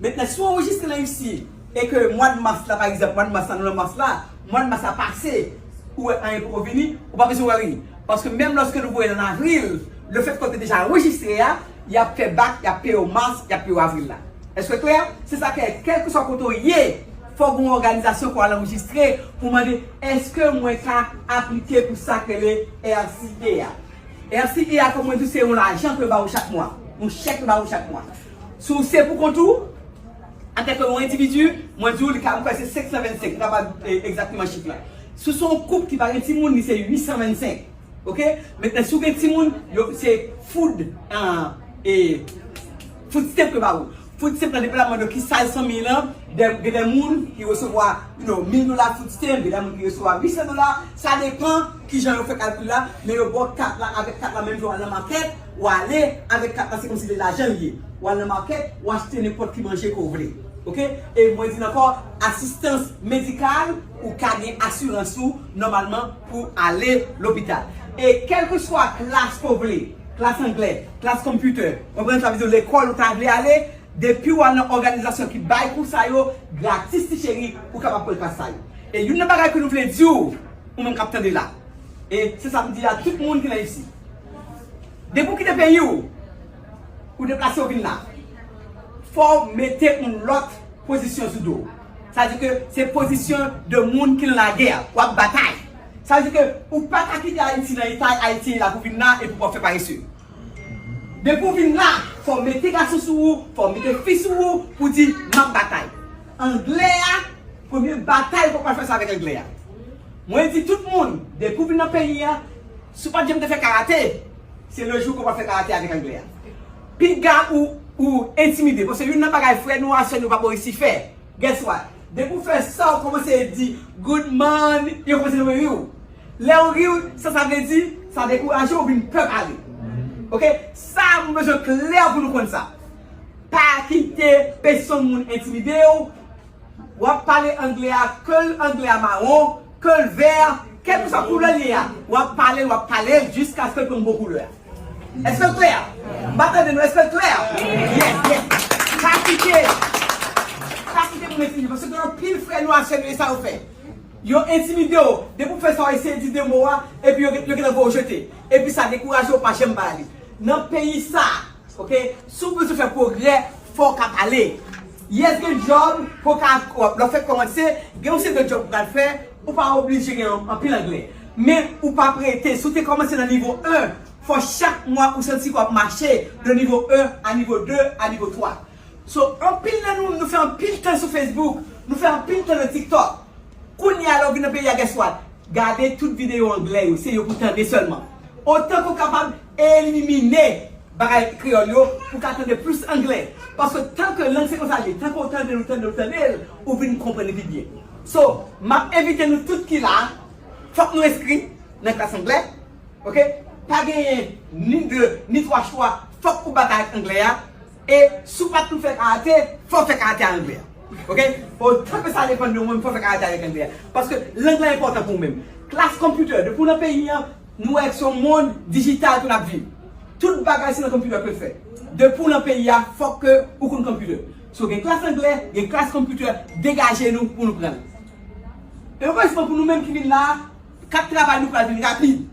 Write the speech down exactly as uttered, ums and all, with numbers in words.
Mentnan, si w anrejistre nan IFSI e ke mwa de mas la, pa egzanp, mwa de mas la, nou nan mas la, mwa de mas la pase, ou wè anyen poko vini, ou pa bezwen wè anyen. Paske menm lòske nou voye l an avril, lefètke w te deja anrejistre a, y ap fè bak, y ap peye w mas, y ap peye w avril la. Èske klè? Se sa k fè, kèlkeswa kote w ye, fòk gen yon òganizasyon ke w al anrejistre pou mande, èske mwen ka aplike pou sa k rele R C E a? R C E a, kòm mwen di w, se yon lajan ke yo ba w chak mwa. Yon chèk yo ba w chak mwa. Si w se pou kont ou, antanke yon endividi, mwen di w, li ka, mwen kwè se senk san vennsenk, m pa egzakteman chif la. Si w se yon koup ki pa gen timoun, li se uit san vennsenk. Oke? Mentnan, si w gen timoun, yo, se food, ah, e, food stamp yo ba ou. Food stamp nan depandaman de ki size fanmi lan, gen de moun ki resevwa, you know, mil dola food stamp, gen de moun ki resevwa uit san dola, sa depann kijan yo fè kalkil la, men yo ba w kat la, avèk kat la, menm jan w al nan makèt, w ale, avèk kat la, se kòmsi se lajan l ye. W al nan makèt, w achte nenpòt ki manje ke w vle. Oke? E mwen di l ankò, asistans medikal, ou ka gen asirans ou, nòmalman, pou ale lopital. E kèlkeswa klas ke w vle, klas anglè, klas computer, w konprann sa vle di lekòl ou ta vle ale, depi w al nan òganizasyon ki bay kou sa yo, gratis ti cheri, ou kapab pran klas sa yo. E youn nan bagay ke nou vle di w, ou menm k ap tande la, e se sa m di a tout moun ki nan IFSI. Depi w kite peyi w, ou deplase w vin la, fò w mete yon lòt pozisyon sou do w. Sa vle di ke se pozisyon de moun ki nan lagè, w ap batay. Sa vle di ke ou pa ka kite Ayiti nan eta Ayiti ye la pou vin la epi w ap fè parese. Depi w vin la, fò w mete gason sou ou, fò w mete fi sou ou pou di, "M ap batay." Anglè a, premye batay ke w pral fè se avèk anglè a. Mwen di tout moun, depi w vin nan peyi a, si w pa t janm te fè karate, se le jou ke w pral fè karate avèk anglè a. Piga ou, ou entimide, paske youn nan bagay frè nou a, sè nou pa poko resi fè, guess what? Depi w fè sa, w kòmanse di, "Good morning," yo kòmanse ri w. Lè yo ri w, sa sa vle di, sa dekouraje w, ou vin pè pale. Oke? Sa, mwen bezwen klè pou nou konn sa. Pa kite pèsonn moun entimide w. W ap pale anglè a, ke l anglè a mawon, ke l vè, kèlkeswa koulè l ye a, w ap pale l, w ap pale l jiskaske l pran bon koulè a. Èske l klè? M pa tande nou, èske l klè? Yes, yes. Pa kite, pa kite moun entimide, paske gen anpil frè nou a sè nou, e sa yo fè. Yo entimide w, depi w fè sa, w eseye di de mo a, epi yo, yo gentan voye w jete. Epi sa dekouraje w, pa janm pale. Nan peyi sa, oke, si w bezwen fè pwogrè, fò w ka pale. Yes, gen djòb, pou w ka, lè w fèk kòmanse, gen yon seri de djòb ou pral fè, ou pa oblije gen anpil anglè. Men ou p ap rete, si w te kòmanse nan nivo en, fò chak mwa ou santi ke w ap mache de nivo en a nivo de a nivo twa. So, anpil nan nou, nou fè anpil tan sou Facebook, nou fè anpil tan nan TikTok. Kounye a, lè w vin nan peyi a, guess what? Gade tout videyo anglè yo, se yo pou tande sèlman. Otan ke w kapab elimine bagay kreyòl yo, pou w ka tande plis anglè. Paske tanke lang se konsa l ye, tanke w tande l, ou tande l, ou tande l, ou vin konprann li pi byen. So, m ap envite nou tout ki la, fòk nou enskri nan klas anglè. Oke? Pa genyen ni de, ni twa chwa. Fòk ou batay ak anglè a. E si w pa t pou fè karate, fò w fè karate a anglè a. Oke? Otan ke sa depann de ou menm, fò w fè karate avèk anglè a. Paske lang lan enpòtan pou ou menm. Klas konpitè, depi w nan peyi an, nou wè se yon mond dijital ke n ap viv. Tout bagay se nan konpitè ke l fèt. Depi w nan peyi a, fòk ke ou konn konpitè. So, gen klas anglè, gen klas konpitè, degaje nou pou nou pran l. Erezman pou nou menm ki vin la a, kat travay nou pral vin rapid.